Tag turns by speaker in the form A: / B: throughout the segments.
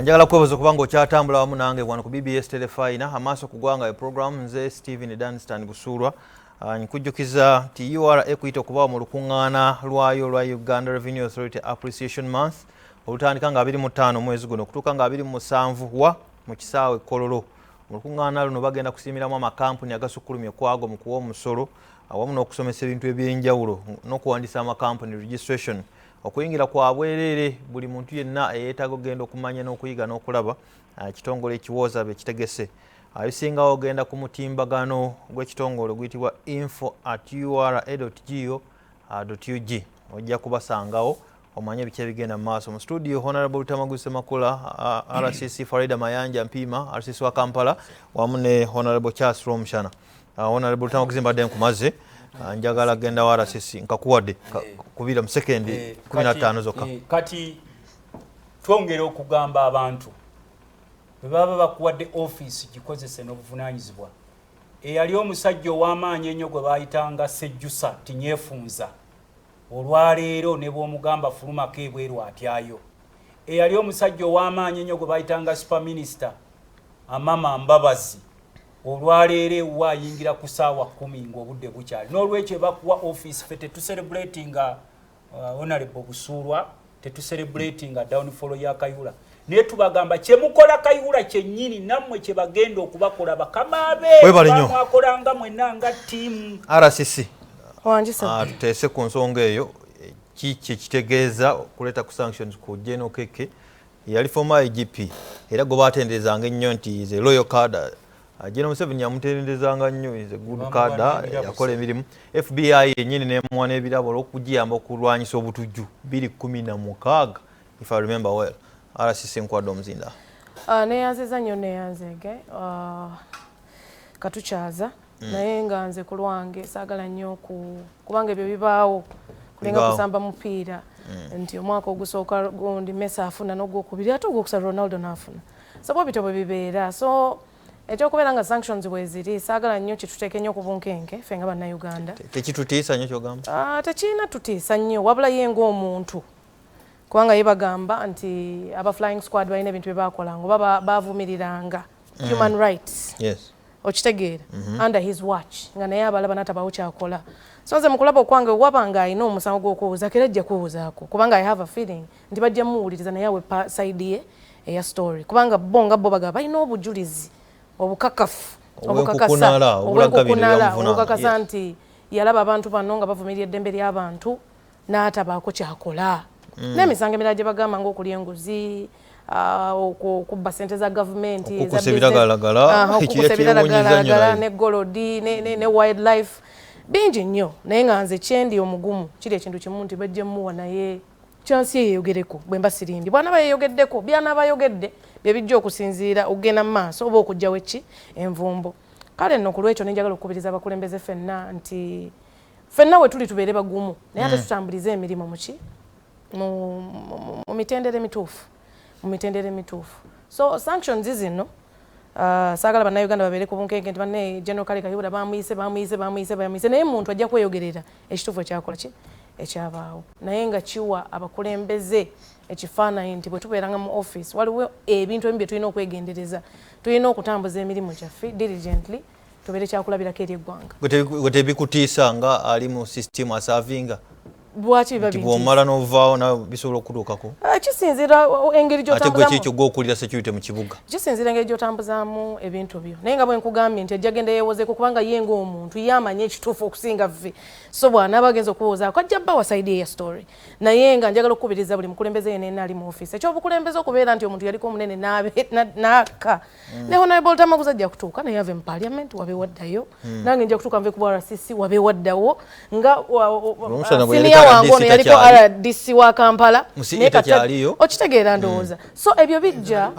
A: Njagala kwebaza okuba nga okyatambula wamu nange wano ku BBS Telefina, Amaaso ku Ggwanga e program. Nze Stephen Danstan Busuulwa. Nkujjukiza nti URA ekuyita okubaawo mu lukuŋŋaana lwayo olwa Uganda Revenue Authority Appreciation Month, olutandika nga 25 omwezi guno okutuuka nga 27 wa mu kisaawe Kololo. Mu lukuŋŋaana luno bagenda kusiimiramu amakampuni agasukkulumye kwago mu kuwa omusolo, awamu n'okusomesa ebintu ebyenjawulo n'okuwandiisa amakampuni, registration. Okuyingira kwa bwereere. Buli muntu yenna eyeetaaga okugenda okumanya n'okuyiga n'okulaba ekitongole ekiwooza be kitegese. Ebisingawo ogenda ku mutimbagano gw'ekitongole oguyitibwa info@ura go ug, ojja kubasangawo omanye biki ebigenda mu maaso. Mu studio, Honorable Luttamaguzi Ssemakula, RCC Farida Mayanja Mpiima, RCC wa Kampala, wamu ne Honorable Charles Rwomushana. Honorable Luttamaguzi, mbadde nkumaze. Njagala genda wa RCC, nkakuwadde kubira mu sekendi 15 zokka.
B: Kati twongera okugamba abantu, bwe baba bakuwadde ofiisi, gikozese n'obuvunaanyizibwa. Eyali omusajja ow'amaanyi ennyo gwe baayitanga Sejjusa Tinyefunza, olwaleero ne bw'omugamba fulumako ebweru atyayo. Eyali omusajja ow'amaanyi ennyo gwe bayitanga super minister Amama Mbabazi, olwaleero ewuwe ayingira ku saawa 10 ng'obudde bukyali. N'olwekyo ebakuwa ofiisi, ffe tetucelebratinga Honorable Busuulwa, tetucelebratinga downfall ya Kayihura, naye tubagamba kyemukola Kayihura kyennyini nammwe kye bagenda okubakola bakama be.
A: Webale nnyo.
B: Bamwakolanga mwenna nga ttiimu.
A: RCC.
C: Wangisa.
A: Tuteese ku nsonga eyo. Ki kyekitegeeza okuleeta ku sanctions ku General Keke, yali former IGP era gwe batenderezanga ennyo nti is a loyal cadre? General Museveni yamutenderezanga nnyo, is a good cadre, yakola emirimu. FBI yennyini nemuwa n'ebirabo olw'okugiyamba okulwanyisa obutujju 2016, if I remember well. RCC, nkwadde omuzinda.
C: Neyanziza nnyo, neyanzege. Katukyaza naye nga nze ku lwange saagala nnyo kubanga ebyo bibaawo, kulinga
A: Bibaawo.
C: kusamba mupiira nti omwaka ogusooka gundi Messi afuna, n'ogwokubiri ate ogwokusatu Ronaldo n'afuna. So bwe bityo bwe bibeera. So ekyokubeera nga sanctions bweziri, saagala nnyo kituteeke nnyo ku bunkenke ffe nga Bannayuganda.
A: Tekitutiisa nnyo kyogamba?
C: Ah, tekirina tutiisa nnyo, wabula ye ng'omuntu, kubanga ye bagamba nti aba flying squad balina ebintu bye bakolanga oba bavumiriranga human rights. Okitegeera? Under his watch nga naye abalaba natabawo kyakola. So nze mukulaba okwange, waba nga alina omusango gw'okwewozaako, era ajja kwewozaako, kubanga I have a feeling nti bajja muwuliriza naye awe side ye eya story, kubanga bo nga bo bagamba balina obujulizi obukakafu.
A: Obwenkukunala, obulaga bino
C: obwenkukunala,
A: byamuvunaana.
C: Obukakasa nti yalaba abantu bano nga bavumirira eddembe ly'abantu n'atabaako kyakola. N'emisango emirala gye bagamba ng'okulya enguzi, okubba sente za gavumenti eza
A: Okukusa
C: business.
A: ebiragalagala,
C: Aha,
A: ekirya
C: okukusa
A: kyewuunyizza nnyo
C: ebiragalalagala
A: naye.
C: Ne gold ne wildlife, bingi nnyo. Naye nga nze kyendi omugumu kiri ekintu kimu nti bajja muwa naye chance ye yeyogereko. Bwe mba sirindi, bw'anaaba yeyogeddeko, by'anaaba ayogedde bye bijja okusinziira okugenda mu maaso oba okuggyawo eki envumbo. Kale nno ku lwekyo nenjagala okukubiriza abakulembeze ffenna nti ffenna we tuli tubeere bagumu, naye ate tutambulize emirimu muki mu mitendera emituufu, mu mitendera emituufu. So sanctions zino, saagala Bannayuganda babeere ku bunkenke nti banne General Kale Kayihura bamuyise, bamuyise, bamuyise, bamuyise, naye muntu ajja kweyogerera ekituufu ekyakola ki ekyabaawo. Naye nga kiwa abakulembeze ekifaananyi nti bwe tubeeranga mu office, waliwo ebintu ebimu bye tulina okwegendereza. Tulina okutambuza emirimu gyaffe diligently, tubeere kyakulabirako eri eggwanga.
A: Gwe tebikutiisa nga ali mu system aservinga?
C: Lwaki biba
A: Nti
C: bintiisa?
A: Bw'omala n'ovaawo nawe bisobola okutuukako.
C: Ah, kisinziira engeri
A: Ate gwe
C: gy'otambulamu.
A: kikyo gwokulira security mu kibuga.
C: Kisinziira engeri gy'otambuzaamu ebintu byo. Naye nga bwe nkugambye nti ajja genda yeewozeeko, kubanga ye ng'omuntu ye amanyi ekituufu okusinga ffe. So bw'anaaba agenza okuwozaako, ajja bba wa side eya story. Naye nga njagala okukubiriza buli mukulembeze yenna ali mu ofiisi ekyobukulembeze, okubeera nti omuntu yaliko omunene n'akka. Ne Honorable Tamaguzi ajja kutuuka naye ave mu parliament, wabe waddayo. Nange nja kutuuka nve ku bwa RCC, wabe waddawo nga
A: Rwomushana bwe
C: senior
A: yaliko
C: wange ono
A: RDC
C: yaliko
A: takyali.
C: RDC wa Kampala.
A: Musi
C: Naye kati
A: takyaliyo.
C: okitegeera ndowooza? So ebyo bijja,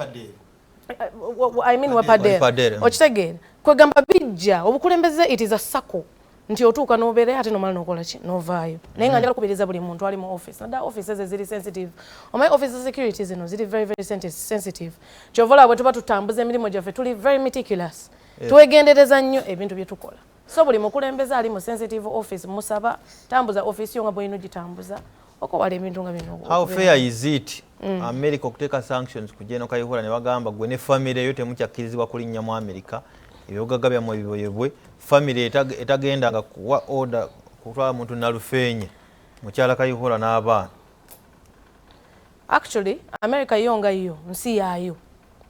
C: I mean
A: Wapadere.
C: Wapadere. Okitegeera? Kwegamba bijja obukulembeze, it is a circle, nti otuuka n'obeerayo ate nomala n'okola ki n'ovaayo. Naye nga njagala kubiriza buli muntu ali mu office, naddala office ezo eziri sensitive. Omanyi office security zino ziri very very sensitive. Kyova olaba bwe tuba tutambuza emirimu gyaffe tuli very meticulous, twegendereza nnyo ebintu bye tukola. So buli mukulembeze ali mu sensitive office, musaba tambuza office yo nga bwolina ogitambuza. Okwewala ebintu nga bino.
A: How fair is it America okuteeka sanctions ku General Kayihura ne bagamba gwe ne family eyo temukyakkirizibwa kulinnya mu America, ebyobugagga byammwe biboyebwe, family etagendanga kuwa order kutwala muntu nalufeenye, mukyala Kayihura n'abaana?
C: Actually, America yo nga yo nsi yaayo,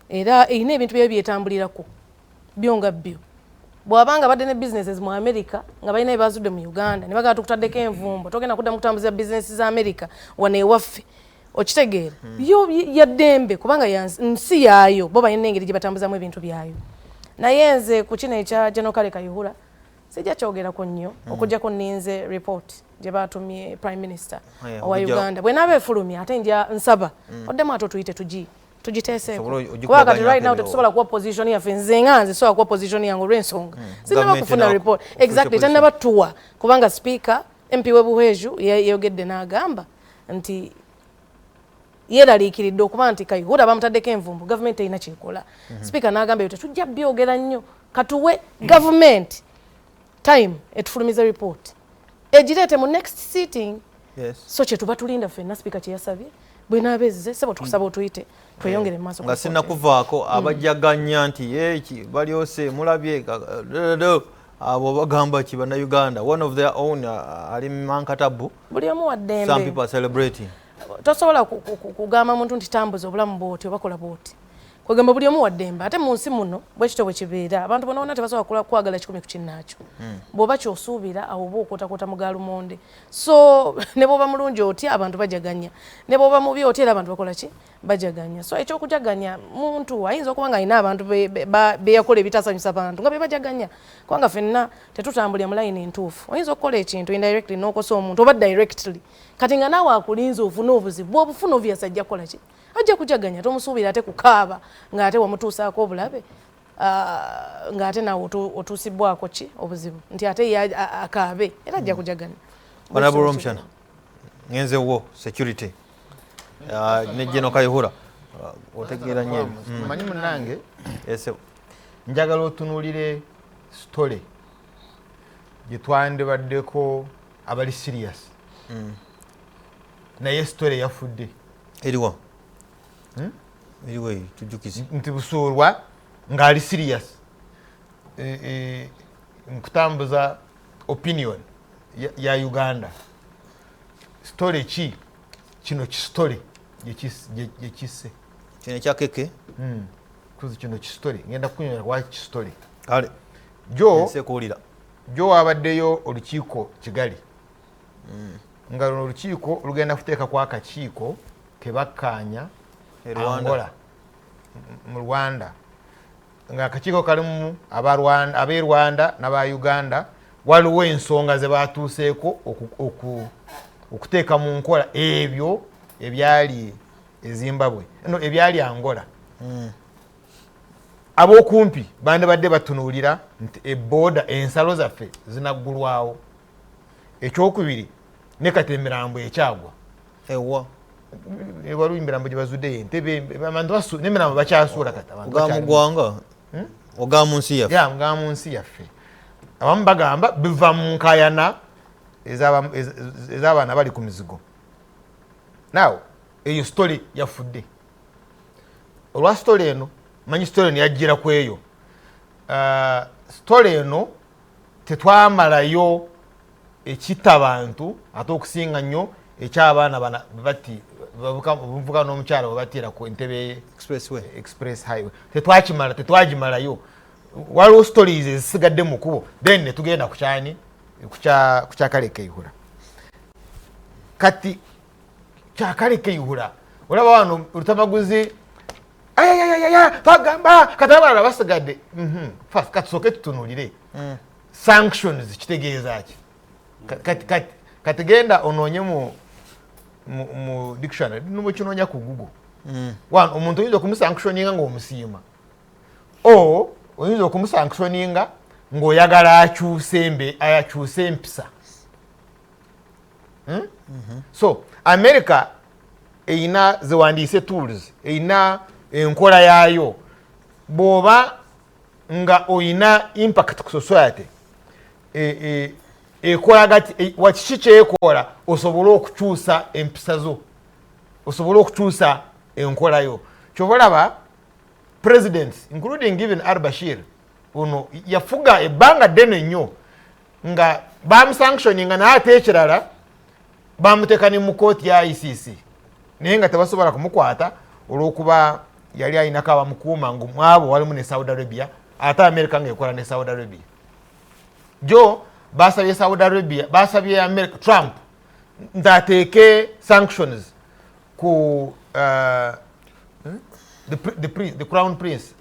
C: era erina ebintu byayo byetambulirako byo nga byo. Bw'abanga badde ne businesses mu America nga balina byebazudde mu Uganda ne bagala tukutaddeko envumbo, togenda kuddamu kutambuza bizinesi za America wano ewaffe, okitegeera? Yo yaddembe kubanga nsi yaayo, bo balina engeri gye batambuzamu ebintu byayo. Naye nze ku kino ekya General Kale Kayihura sijja kyogerako nnyo, okuggyako nninze report gye batumye Prime Minister owa Uganda. Bwe naaba efulumya, ate nja nsaba oddemu ate otuyite tugiteeseeko, kuba kati right now tetusobola kuwa position yaffe. Nze nga nze sobola kuwa position yange olw'ensonga sinaba kufuna report exactly, tannaba tuwa, kubanga Speaker MP w'e Buhweju yayogedde n'agamba nti yeeraliikiridde okuba nti Kayihura bamutaddeko envumbo, gavumenti erina kyekola. Speaker n'agamba ebyo tetujja byogera nnyo, katuwe gavumenti time etufulumiza report egireete mu next sitting. So kyetuba tulinda ffenna, Speaker kyeyasabye, bwenaaba ezze, sebo tukusaba otuyite tweyongere mu maaso.
A: Nga sinnakuvaako, abajjaganya nti eki balyose mulabye abo bagamba ki Bannayuganda? One of their own ali mankatabu.
C: Buli omu waddembe.
A: Some people are celebrating.
C: Tosobola kugamba muntu nti tambuza obulamu bwoti oba kola bwoti. Kwegamba buli omu waddembe, ate mu nsi muno bwe kityo bwe kibeera. Abantu bonna bonna tebasobola kwagala kikumi ku kinnaakyo. Bw'oba kyosuubira awo oba okwotakwota mu galumonde. So ne bw'oba mulungi otya, abantu bajaganya, ne bw'oba mubi otya, era abantu bakola ki? Bajaganya. So ekyokujaganya, muntu ayinza okuba nga alina abantu beyakola ebitasanyusa bantu nga bebajaganya, kubanga ffenna tetutambulira mu layini entuufu. Oyinza okukola ekintu indirectly n'okosa omuntu oba directly, kati nga naawe akulinze ofune obuzibu, bw'obufuna obvious ajja kukola ki? Ajja kujaganya. Tomusuubira ate kukaaba ng'ate wamutuusaako obulabe, ng'ate naawe otuusibwako ki? Obuzibu, nti ate ye akaabe era ajja kujaganya.
A: Honorable Rwomushana, ngenze wo security ne General Kayihura, otegeera nnyo ebyo.
D: Manyi munange,
A: Yes, sir.
D: njagala otunuulire story gye twandibaddeko abali serious, naye story yafudde.
A: Eriwa? Eriwa eyo? Tujjukize.
D: Nti Busuulwa ng'ali serious nkutambuza opinion ya Uganda. Story ki kino? Kistory gyekisse.
A: Kino ekya keke?
D: Kuzi kino kistory, ngenda kukunyonya lwaki kistory.
A: Kale.
D: Jo
A: ensi ekuwulira.
D: Jo wabaddeyo olukiiko Kigali, nga luno olukiiko lugenda kuteekako akakiiko kebakkaanya
A: E Rwanda.
D: Angola, mu Rwanda, nga akakiiko kalimu ab'e Rwanda n'aba Uganda. Waliwo ensonga ze batuuseeko okuteeka mu nkola ebyo ebyali e Zimbabwe, no, ebyali Angola. Ab'okumpi bandibadde batunuulira nti eboda, ensalo zaffe zinaggulwawo. Ekyokubiri, ne kati emirambo ekyagwa.
A: Ewa?
D: Waliwo emirambo gye bazuddeyo Entebe, abantu n'emirambo bakyasuula kati abantu
A: oga mu ggwanga, oga mu nsi yaffe?
D: Ya, nga mu nsi yaffe. Abamu bagamba biva mu nkayana ez'abaana bali ku mizigo. Now eyo story yafudde olwa story eno. Manyi story eno yajjira ku eyo. Story eno tetwamalayo ekitta bantu, ate okusinga nnyo ekyabaana bana bati bavuka n'omukyala bwe batiira ku Entebe
A: Expressway.
D: Express Highway. Tetwakimala, tetwagimalayo. Waliwo stories ezisigadde mu kubo, then netugenda ku kyani, ku kya Kale Kayihura. Kati kyakale Kayihura, olaba wano Lutamaguzi ayayayaya bagamba kati abalala basigadde. First, katusooke tutunulire sanctions kitegeeza ki. Kati genda onoonye mu dictionary, nobwekinoonya ku Google. One, omuntu oyinza okumusanctioninga ng'omusiima, o oyinza okumusanctioninga ng'oyagala akyuse empisa. Hmm? So America eyina zewandiise tools, eyina enkola yaayo. Bw'oba nga oyina impact ku society, Ekola gati wakiki kyekola osobole okukyusa empisa zo, osobole okukyusa enkolayo. Kyova olaba presidents, including even Al-Bashir ono, yafuga ebbanga ddene nnyo nga bamusanctioninga, naye ate ekirala bamuteeka ne mu kooti ya ICC, naye nga tebasobola kumukwata olwokuba yali alinako abamukuuma, nga mwabo walimu ne Saudi Arabia, ate America ngaekola ne Saudi Arabia. Jo basabye Saudi Arabia, basabye America, Trump nti ateeke sanctions ku the crown prince,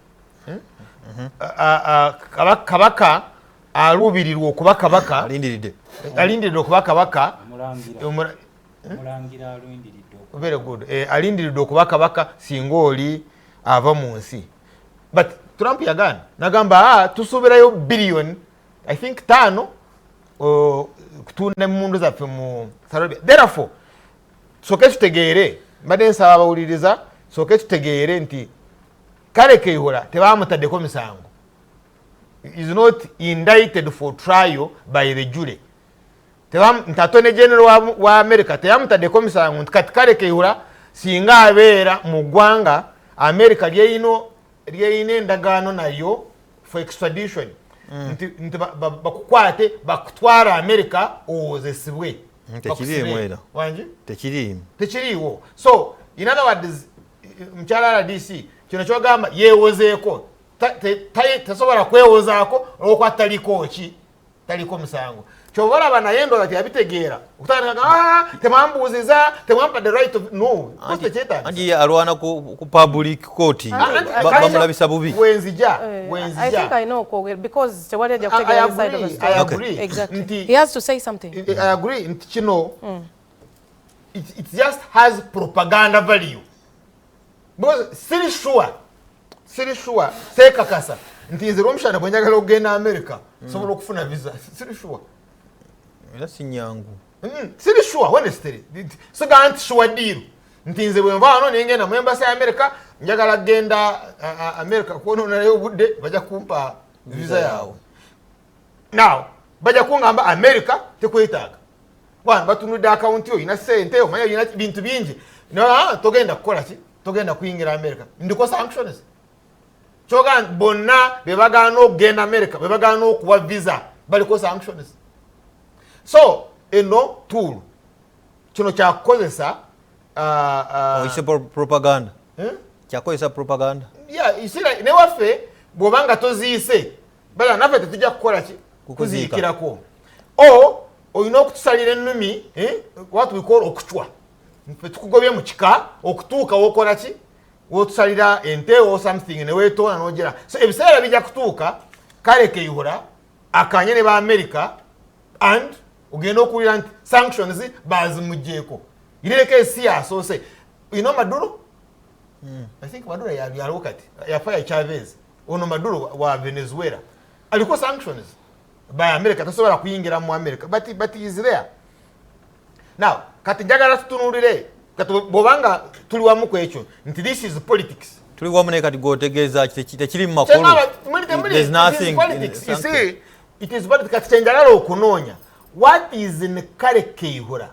D: kabaka aluubirirwa okuba kabaka.
A: Alindiridde.
D: Alindiridde okuba kabaka.
B: Omulangira alindiridde.
D: Very good. Alindiridde okuba kabaka singa oli ava mu nsi. But Trump yagaana, nagamba, ah, tusuubirayo billion, I think 5, kutunda emundu zaffe mu Saudi Arabia. Therefore soke tutegeere, mbadde nsaba abawuliriza soke tutegeere nti Kale Kayihura tebamutaddeko misango, is not indicted for trial by the jury. Nti Attorney General wa America teyamutaddeko misango nti kati Kale Kayihura singa abeera mu ggwanga America lyeyina endagaano nayo for extradition, nti bakukwate bakutwara America owozesebwe.
A: Tekiriimu era.
D: Wangi?
A: Tekiriimu.
D: Tekiriiwo. So in other words, mukyala RDC, kino kyogamba yeewozeeko, tasobola kwewozaako olwokuba taliko ki, taliko musango. Kyova olaba naye ndowooza teyabitegeera okutandika, "Ah, temwambuuziza, temwampa the right of no." Tekyetagisa.
A: Anti ye alwana ku public court. Bamulabisa bubi.
D: Wenzija.
C: I
D: Wenzija.
C: think I know okwogera because tewali ajja
D: I
C: kutegeera his side of the
D: agree,
C: story.
D: I agree.
C: Exactly.
D: Nti
C: He has to say something.
D: I agree nti kino it just has propaganda value because siri sure seekakasa nti nze Lwomushana bwe njagala okugenda America sobola okufuna visa. Siri sure.
A: Era si nyangu.
D: Siri sure, honestly. Sigaa nti sure deal nti nze bwe nva wano nengenda mu embassy ya America, njagala kugenda America kwononayo obudde, bajja kumpa visa yaabwe. Now bajja kungamba America tekwetaaga, bwana batunudde akawunti, olina sente, omanya olina bintu bingi. No, ah, togenda kukola ki, togenda kuyingira America, ndiko sanctions. Kyoga bonna bebagaana okugenda America, bebagaana okuwa visa, baliko sanctions. So eno tool, kino kyakukozesa
A: Oyise propaganda.
D: Eh?
A: Kyakozesa propaganda.
D: Yeah, you see, like, newaffe bw'obanga toziise bala naffe tetujja kukola ki?
A: Kukuziika.
D: Kuziikirako. O olina okutusalira ennumi, eh? What we call okucwa, ffe tukugobye mu kika okutuuka wokola ki, wotusalira ente or something neweetoona nogira. So ebiseera bijja kutuuka Kale Kayihura akanye ne ba America and ogenda okuwulira nti sanctions bazimugyeko. Ireko ensi yasoose ino Maduro. I think Maduro yaliwo kati, yafa ya Chavez. Ono Maduro wa Venezuela aliko sanctions by America, tasobola kuyingira mu America, but he is there now. Kati njagala tutunulire kati bwobanga tuli wamu ku ekyo nti this is politics.
A: Tuli wamu, naye kati gwotegeeza tekiri mu makulu. There's nothing
D: It is politics. You
A: something.
D: see, it is politics. Kati kyenjagala okunoonya, what is in Kale Kayihura,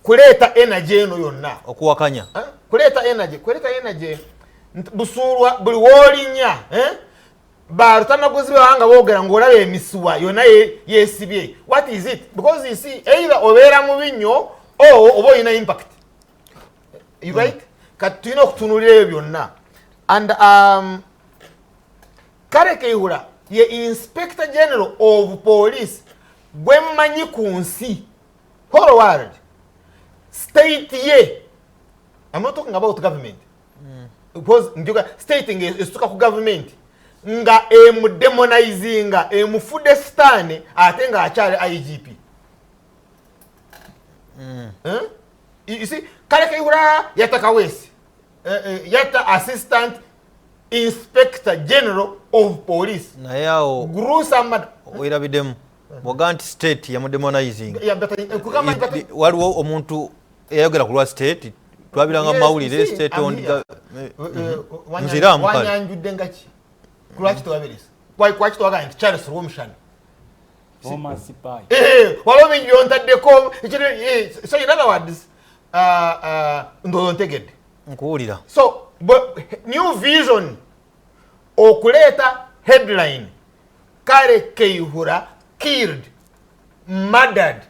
D: Kuleeta energy eno yonna.
A: Okuwakanya.
D: Eh? Kuleeta energy. Busuulwa buli woolinnya, eh? Balutamaguzi bawanga boogera ng'olaba emisuwa yonna yeesibye. What is it? Because you see, either obeera mubi nnyo o oba olina impact. You right? Kati tulina okutunuulira ebyo byonna. And Kale Kayihura ye Inspector General of Police gwe mmanyi ku nsi, whole world, state ye. I'm not talking about government because njoga state nga esituka ku government nga emudemonizinga, emufudde sitaane, ate ng'akyali IGP. Eh? You see, Kale Kayihura yatta Kaweesi, yatta Assistant Inspector General of Police.
A: Naye awo
D: Gruesome murder.
A: Werabiddemu bwoga nti state yamudemonizing.
D: Yeah, but, kugamba
A: Waliwo omuntu eyayogera ku lwa state twabiranga mu
D: Yes,
A: mawulire
D: you see,
A: state
D: I'm
A: owned
D: here.
A: Nziramu kale.
D: Wanyanjudde nga ki? Lwaki tewaberesa? Lwaki tewagamba nti Charles Rwomushana? Waliwo bingi byontaddeko. So in other words, ndowooza ntegedde.
A: Nkuwulira.
D: So New Vision okuleeta headline Kale Kayihura killed, murdered,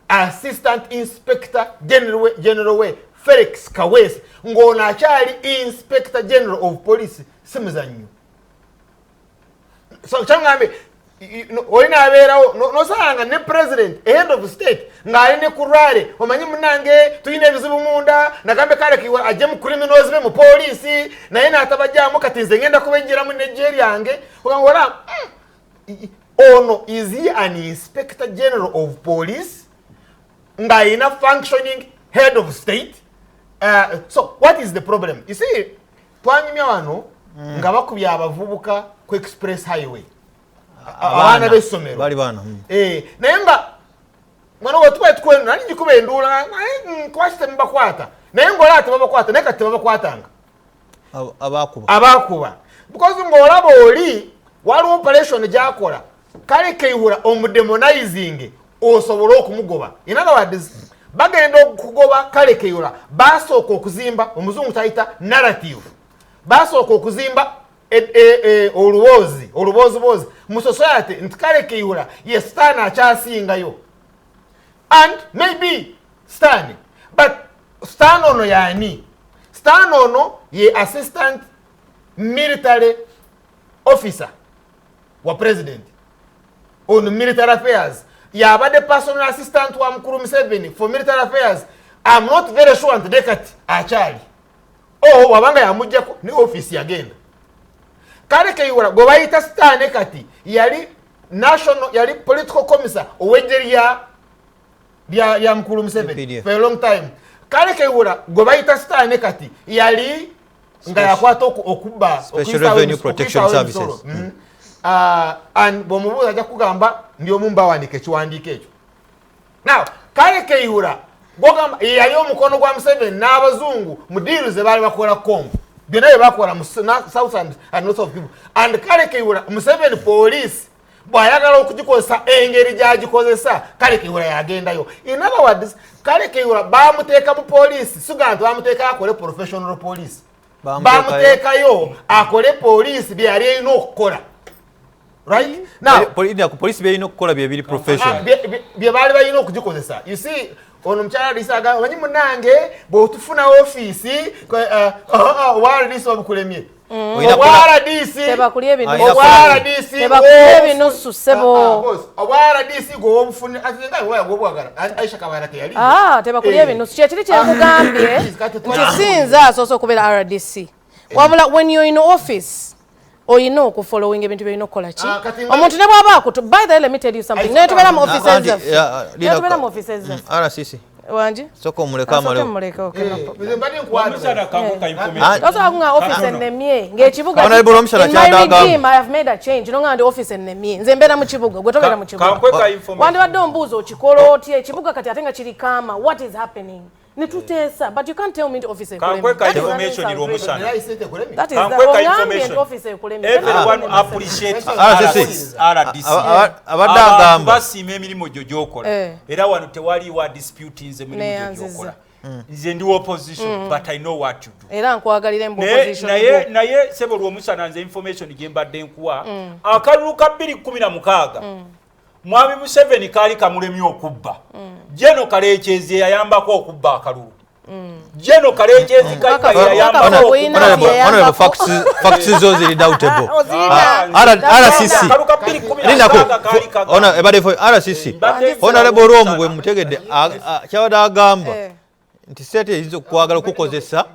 D: assistant inspector general we Felix Kaweesi, ng'ono akyali inspector general of police, si muzannyo. So kyaŋŋambe olina abeerawo nosanga ne president, head of state, ng'ali ne ku rally, omanyi munange tulina ebizibu munda, nagambe Kale Kayihura ajje mu criminals be mu poliisi, naye n'atabajjamu, kati nze ngenda kubejjeramu nejje lyange. Ola ono, is he an inspector general of police ng'ayina functioning head of state? So what is the problem? You see, twanyumya wano nga bakubye abavubuka ku express highway, abaana b'essomero.
A: Bali baana.
D: Naye nga mwana wetuba tukweno nali ngikuba enduula, kwaki temubakwata? Naye ngaolaba tebabakwata, naye kati tebabakwatanga.
A: Abakuba.
D: Abakuba, because ng'olaba oli waliwo operation gyakola Kale Kayihura omudemonizing osobole okumugoba. In other words, bagenda okugoba Kale Kayihura, basooka okuzimba, omuzungu tayita narrative, basooka okuzimba oluboozi oluboozibozi mu society nti Kale Kayihura ye sitaani akyasingayo. And maybe sitaani, but sitaani ono yaani? Sitaani ono ye assistant military officer wa president on military affairs, yabadde personal assistant wa mukulu Museveni for military affairs. I'm not very sure nti dekati akyali o wabanga yamugjako ne office yagenda. Kale Kayihura gwe bayita sitaane kati yali national, yali political commissar ow'eggye lya mukulu Museveni for a long time. Kale Kayihura gwe bayita sitaane kati yali nga yakwata okubba
A: Special Revenue Protection Services.
D: And bw'omubuuza ajja kugamba ndi omu mbawandiika ekiwandiiko ekyo. Now Kale Kayihura gwogamba yali omukono gwa Museveni n'abazungu mu deal ze baali bakola Congo, byonna bye bakola mu south and north of people. And Kale Kayihura, Museveni police bw'ayagala okugikozesa engeri gy'agikozesa, Kale Kayihura yagendayo. In other words, Kale Kayihura bamuteeka mu poliisi, siga nti bamuteekayo akole professional police, bamuteekayo akole poliisi bye yali erina okukola. Right now,
A: polisi byerina okukola byebiri professional.
D: Bye baali balina okugikozesa. You see, ono omukyala Lisa agamba, omanyi munange bw'otufuna ofiisi owa RDC obukulemye, owa RDC, owa RDC,
C: ebinusu ssebo.
D: Owa RDC gwe obufune ate nga owa gwobwagala Aisha Kabara teyali.
C: Tebakulya ebinusu. Kyekiri kyekugambye nti sinza asoose okubeera RDC, wabula when you're in office oyina okufollowing ebintu byolina okukola ki omuntu ne bw'aba akutu. By the way, let me tell you something, naye tubeera mu offices zaffe, naye tubeera mu offices zaffe.
A: RCC.
C: Wangi.
A: Soka omuleke amalewo.
C: Muleke, okay, no problem.
D: Nze mbadde nkwata.
B: Omusana kankuka information.
C: Tosobola kunga office ennemye ng'ekibuga.
A: Honorable Omusana
C: In my
A: kyadagamba.
C: regime, I have made a change. Nonga ndi office ennemye, nze mbeera mu kibuga, gwe tobeera mu kibuga.
B: Kankweka information.
C: Wandibadde ombuuza okikola otya ekibuga kati ate nga kiri kama, what is happening, ne tuteesa, but you can't tell me nti office ekulemye.
B: Kankweka
C: That is an
B: information
C: insult, really.
B: Lwomushana.
D: Naye isente kulemye.
C: That is the
B: Kankweka
C: ongambye
B: information.
C: nti office ekulemye.
B: Everyone appreciate
A: RCC.
B: RDC.
A: Abadde
B: Abantu
A: agamba.
B: basiima emirimu gyo gy'okola. Era wano tewaliwo adisputinze emirimu gyo
C: Neyanziza.
B: gy'okola. Nze ndi opposition, but I know what to do.
C: Era nkwagalira mu
B: Naye
C: opposition
B: naye
C: gwo.
B: Naye sebo Lwomusana, nze information gye mbadde nkuwa, akalulu ka 2016 mwami Museveni kaali kamulemye okubba. Jeno Kalekyezi yayambako okubba akalulu. Jeno Kalekyezi Kayika yayambako
C: Kaka
B: okubba.
C: bwina
A: Honorable,
C: yayambako.
A: facts zo ziri doubtable.
C: Ozirina.
A: RCC.
B: Akalulu ka 2016
A: Lindako.
B: kaali kaga.
A: Ebadde RCC.
B: Mbadde
A: Honorable Rwomu bwe mutegedde kyabadde agamba nti sente eyinza okwagala okukozesa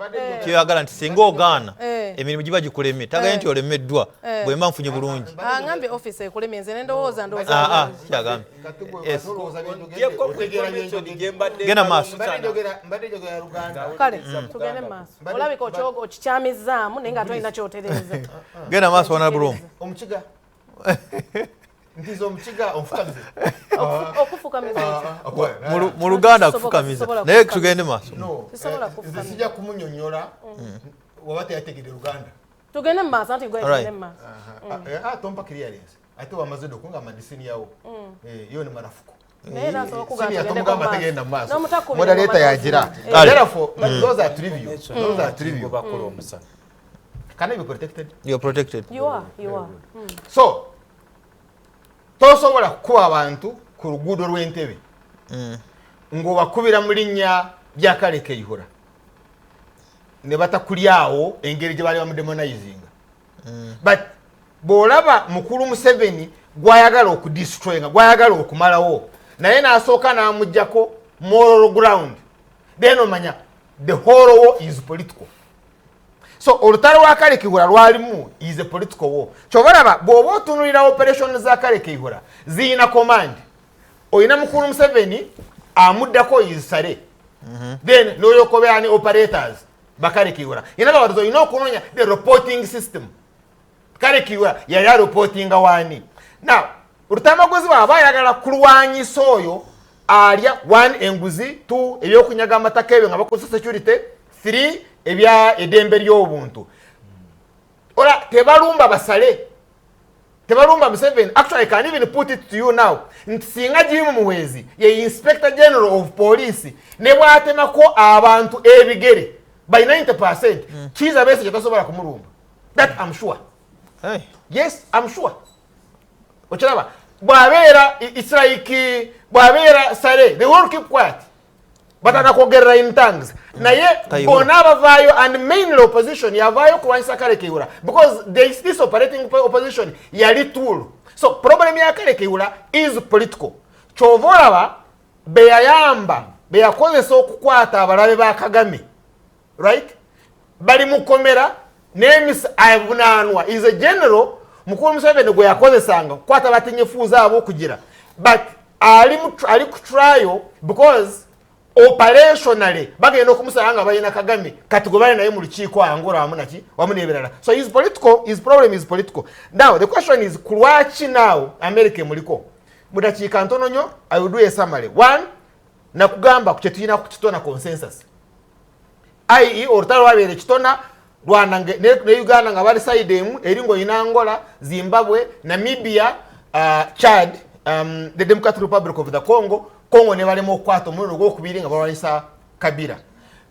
A: kyoyagala nti singa ogaana emirimu giba gikulemye, tagaye nti olemeddwa bwe mba nfunye bulungi.
C: Angambye office ekulemye, nze ne ndowooza ndowooza.
A: Kyagambye.
D: Kati gwe
A: Yes.
D: olowooza bye
B: Gyeko
D: njogedde, otegeera bye
B: information
D: njogedde.
B: gye mbadde
A: Genda maaso.
D: Mbadde njogera Luganda.
C: Kale tugende maaso, olabika okikyamizzaamu naye nga tolina kyotereeza.
A: Genda maaso, Honorable Rwomu.
D: Omukiga ntiza omukiga onfukamize.
C: Okufukamiza ekyo.
A: Mu Luganda kufukamiza, naye
C: Sisobola
A: tugende maaso.
D: No,
C: Sisobola
D: nze
C: kufukamiza.
D: sijja kumunyonyola waba teyategedde Luganda.
C: Tugende mu maaso anti gwe
A: Alright.
C: tugende mu maaso.
D: Tompa clearance. Ate wamaze dda okungamba ndi senior wo. Yo ni marafuko.
C: Naye era asobola okugamba
D: Senior
C: tugendeko
D: tomugamba
C: mu maaso.
D: tegenda mu maaso.
C: N'omutakubira
D: Moderator
C: engoma
D: yagira.
C: n'ozina.
D: Therefore, those are trivial. Those are trivial.
B: Bakola omusana.
D: Can I be protected?
A: You're protected.
C: You are, you are.
D: So tosobola kukuba abantu ku luguudo lw'Entebe ng'obakubira mu linnya lya Kale Kayihura ne batakulyawo engeri gye baali bamudemonizinga. But bw'olaba mukulu Museveni gw'ayagala okudestroyinga, gw'ayagala okumalawo, naye n'asooka n'amuggyako moral ground, then omanya the whole war is political. So olutalo lwa Kale Kayihura lwalimu is a political war. Kyova olaba bw'oba otunuulira operation za Kale Kayihura ziyina command, oyina mukulu Museveni amuddako is Saleh, then n'oyokobeera ne operators ba Kale Kayihura. In other words, oyina okunoonya the reporting system. Kale Kayihura yali areportinga wani? Now Lutamaguzi bw'aba ayagala kulwanyisa oyo alya, one, enguzi, two, ebyokunyaga amataka ebyo nga bakozesa security, three, ebya eddembe ly'obuntu, ola tebalumba basale, tebalumba Museveni. Actually, I can even put it to you now nti singa Jim Muhwezi ye Inspector General of Police, ne bwatemako abantu ebigere by 90%, Kiiza Besigye tasobola kumulumba. That I'm sure.
A: Hey.
D: Yes, I'm sure. Okiraba bw'abeera, it's like bw'abeera Saleh, they will keep quiet, batanda kwogerera in tongues, naye
A: Kayihura.
D: bonna abavaayo, and mainly opposition yavaayo okulwanyisa Kale Kayihura, because there is this operating opposition yali tool. So problem ya Kale Kayihura is political. Kyova olaba beyayamba, beyakozesa okukwata abalabe ba Kagame, right, bali mukomera n'emisa avunaanwa. Is a general mukulu Museveni gwe yakozesanga kukwata batinyifuuza abo okugira, but ali ku trial because operationally bagenda okumusala nga balina Kagame kati gwe bali naye mu lukiiko Angola wamu naki wamu n'ebirala. So his political, his problem is political. Now the question is, ku lwaki now America emuliko? Mu dakiika ntono nnyo, I will do a summary. One, nakugamba ku kyetulina ku Kitona consensus, ie olutalo lwabeera ekitona Rwanda ne Uganda nga bali side emu, eri ngaolina Angola, Zimbabwe, Namibia, Chad, the Democratic Republic of the Congo. Congo ne balema okukwata omulundi ogwokubiri nga balwanyisa Kabila.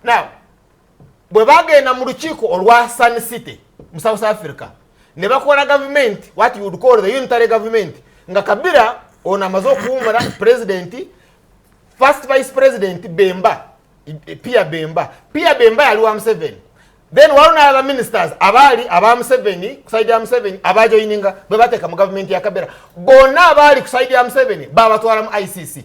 D: Now bwe bagenda mu lukiiko olwa Sun City mu South Africa ne bakola government, what you would call the unitary government, nga Kabila ono amaze okuwumula president, first vice president Bemba, Pierre Bemba. Pierre Bemba yali wa Museveni. Then waliwo n'aba ministers abaali aba Museveni, ku side ya Museveni, abajoyininga bwe bateeka mu gavumenti ya Kabila. Bonna abaali ku side ya Museveni babatwala mu ICC.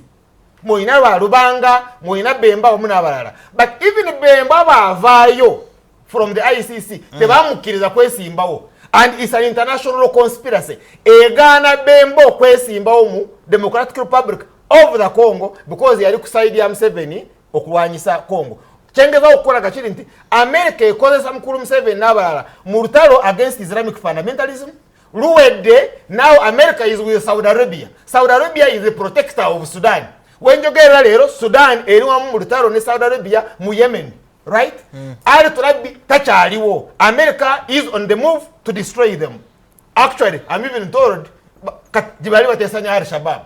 D: Mwina Lwalubanga, mwina Bemba wamu n'abalala. But even Bemba baavaayo from the ICC, tebamukkiriza kwesimbawo, and it's an international conspiracy egaana Bemba okwesimbawo mu Democratic Republic of the Congo because yali ku side ya Museveni okulwanyisa Congo. Kyengezaho okukolaga kiri nti America ekozesa mukulu Museveni n'abalala mu lutalo against Islamic fundamentalism. Luwedde. Now America is with Saudi Arabia. Saudi Arabia is the protector of Sudan. Wenjogerera leero, Sudan eri wamu mu lutalo ne Saudi Arabia mu Yemen, right? Ali Turabi takyaliwo. America is on the move to destroy them. Actually, I'm even told gye bali bateesanya Al Shabab.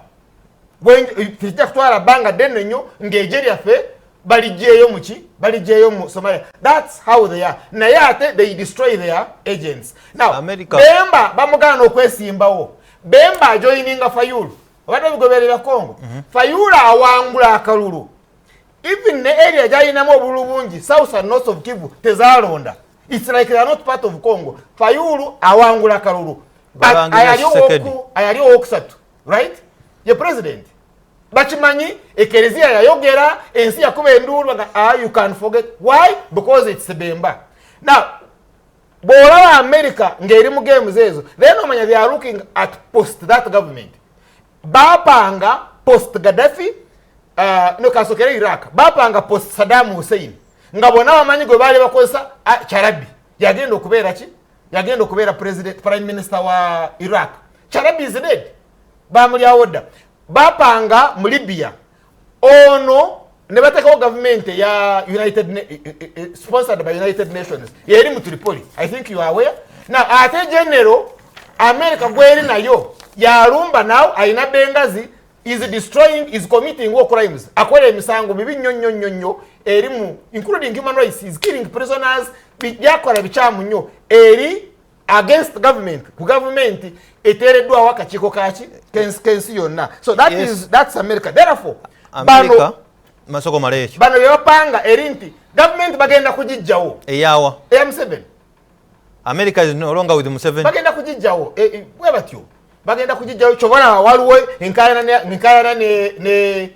D: Tekijja kutwala bbanga ddene nnyo ng'egye lyaffe baligyeyo muki, baligyeyo mu Somalia. That's how they are. Naye ate they destroy their agents. Now
A: America.
D: Bemba bamugaana okwesimbawo. Bemba ajoyininga Fayulu, obadde obigoberera Congo. Fayulu awangula akalulu. Even ne area gyalinamu obululu bungi, south and north of Kivu, tezalonda. It's like they are not part of Congo. Fayulu awangula akalulu, but
A: Balangira
D: ayali
A: Tshisekedi.
D: Ayali owokusatu, right, ye president. Bakimanyi, ekereziya yayogera, ensi yakuba enduulu nga, ah, you can forget. Why? Because it's Bemba. Now bw'olaba America ng'eri mu games ezo, then omanya they are looking at post that government. Bapanga post Gaddafi, no, kasokere Iraq, bapanga post Saddam Hussein, nga bonna bamanyi gwe baali bakozesa, Chalabi yagenda okubeera ki, yagenda okubeera president, prime minister wa Iraq. Chalabi is dead, bamulyawo dda. Bapanga mu Libya ono ne bateekawo gavumenti eya united sponsored by United Nations, yeri mu Tripoli. I think you are aware. Now ate general America gweri nayo yalumba now ayina Bengazi is destroying, is committing war crimes, akola emisango bibi nnyo nnyo nnyo nnyo erimu including human rights, is killing prisoners, byakola bikyamu nnyo eri against government, ku government eteereddwawo akakiiko kaki kensi yonna. So that is, that's America. Therefore
A: America
D: bano
A: masoko mala ekyo
D: bano byebapanga eri nti government bagenda kugijjawo
A: eyawa
D: eya Museveni.
A: America is no longer with Museveni.
D: Bagenda kugijjawo bwe batyo bagenda kugijjawo. Kyobalaba waliwo enkaayana ne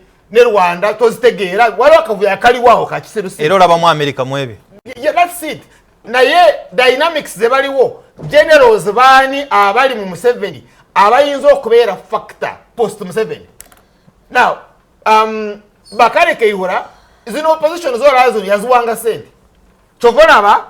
D: Rwanda tozitegeera, waliwo akavuyo akaliwo kakiseruseru.
A: Era olabamu America mu ebyo.
D: Yeah, that's it. Naye dynamics ze baliwo, generals baani abali mu Museveni abayinza okubeera factor post Museveni. Now Bakale Kayihura zino opposition zolaba zino yaziwanga sente, kyova olaba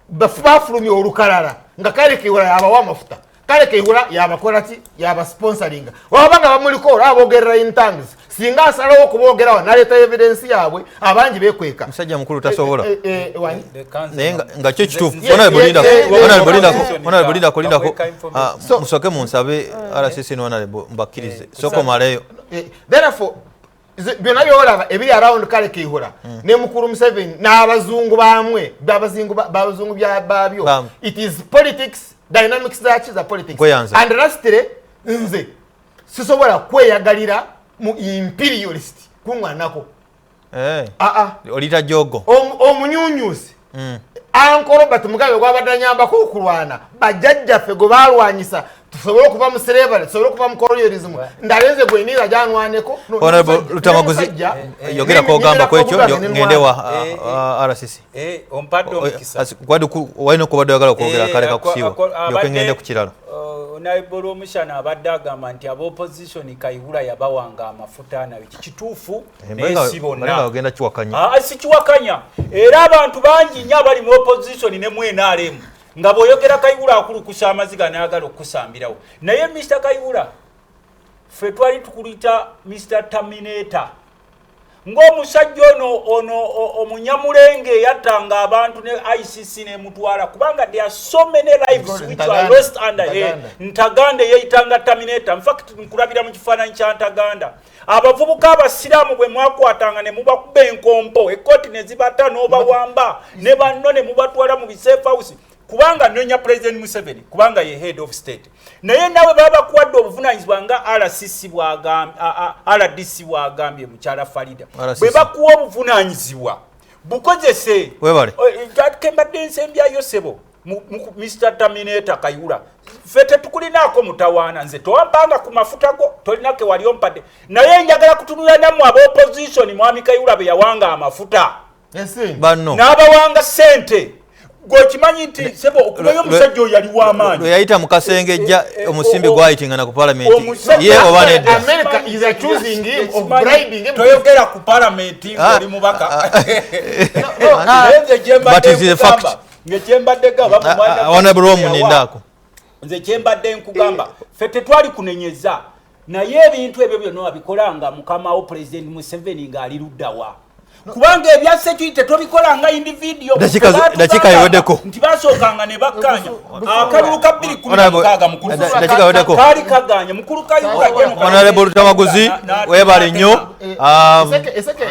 D: bafulumya olukalala nga Kale Kayihura yabawa amafuta, Kale Kayihura yabakola ki, yabasponsoringa. Waba nga bamuliko olaba bogerera in tongues, singa asalawo okuboogerawo naleeta evidence yaabwe abangi bekweka.
A: Musajja mukulu tasobola.
D: Wani?
A: Naye nga kyo kituufu.
D: Yes,
A: Honorable Lindako, Honorable Lindako,
B: Opposition
A: Honorable Lindako, Lindako.
B: Bakweka information.
A: Musooke munsabe RCC ne Honorable mbakkirize. Sooka omaleyo.
D: Therefore byonna byolaba ebiri around Kale Kayihura ne mukulu Museveni n'abazungu bamwe babazungu babyo,
A: Bamwe.
D: it is politics, dynamics zaki za politics.
A: Nkweyanza.
D: And lastly, nze sisobola kweyagalira mu imperialist kuŋŋwanako. Aa.
A: Olita jogo.
D: Omunyunyusi Uncle Robert Mugabe gwabadde anyambako okulwana bajjajjaffe gwe balwanyisa tusobole okuva mu slavery, tusobole okuva mu colonialism, ndalenze gwe niira gyanwaneko. No,
A: Honorable Lutamaguzi,
D: musajja,
A: yogera kogamba ku ekyo,
D: nyimira
A: ngende wa RCC.
B: Ompadde omukisa.
A: Walina okubadde oyagala okwogera kale kakusiiwa yoke ngende ku kirala.
B: Honorable Rwomushana abadde agamba nti ab'opposition Kayihura yabawanga amafuta, nayo kituufu, naye si
A: Balinga
B: bonna.
A: ogenda kiwakanya.
B: Sikiwakanya, era abantu bangi nnyo abali mu opposition ne mu NRM nga bw'oyogera Kayihura akulukusa amaziga n'ayagala okukusambirawo. Naye Mr Kayihura, ffe twali tukulita Mr Terminator, ng'omusajja ono omunyamulenge eyattanga abantu ne ICC nemutwala, kubanga there are so many lives which are
D: Ntaganda.
B: lost under
D: Ntaganda.
B: Ntaganda eyeyitanga Terminator. In fact nkulabira mu kifaananyi kya Ntaganda, abavubuka abasiraamu bwe mwakwatanga ne mubakuba enkompo, ekkooti ne zibata n'obawamba ne banno ne mubatwala mu bisafe house, kubanga nonya President Museveni kubanga ye head of state. Naye nawe baba bakuwadde obuvunanyizibwa nga RCC bwagambye, RDC bwagambye mukyala Farida,
A: RCC.
B: bwe bakuwa obuvunanyizibwa bukozese.
A: Webale.
B: Kembadde nsembyayo sebo. Mr Terminator Kayihura, ffe tetukulinaako mutawaana. Nze towampanga ku mafuta go, tolina ke wali ompadde, naye njagala kutunula nammwe ab'opposition mwami Kayihura be yawanga amafuta
D: Ensimbi.
A: Banno
B: n'abawanga ssente. Gweokimanyi nti sebo okubayo omusajja oyo yali w'amaanyi.
A: Lwe yayita mu kasengejja omusimbi gwayitingana ku palamenti
B: Omusajja-
A: ye oba nedda.
D: America is accusing him of bribing him.
B: Toyogera ku palamenti ng'oli mubaka.
D: No,
B: Naye nze kyembadde
A: But it is a fact.
B: nkugamba, nge kyembadde gamba mu mwana
A: Honorable
B: yawa.
A: Omunindaako.
B: Nze kyembadde nkugamba, ffe tetwali kunenyeza, naye ebintu ebyo byonna wabikolanga mukama wo President Museveni ng'ali luddawa? Kubanga ebya security tobikola nga individual.
A: Dakiika eweddeko.
B: Nti basookanga ne bakkanya akalulu ka 2016 mukulu
A: Dakiika eweddeko.
B: kaali kaganye mukulu Kayihura.
A: Honorable Lutamaguzi, webale nnyo.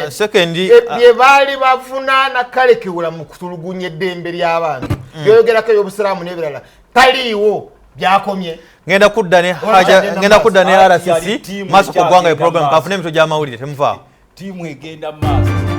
A: Second,
D: Bye baali bavunaana Kale Kayihura mu kutulugunya eddembe ly'abantu byoyogerako ebyobusiraamu n'ebirala taliiwo, byakomye.
A: Ngenda kudda ne
D: Agenda
A: ngenda kudda ne
B: maaso.
A: RCC
B: Tiimu
A: maaso ku ggwanga
B: ekyagenda
A: program
B: maaso.
A: kafune emitwe gy'amawulire, temuvaawo.
B: Tiimu egenda mu maaso.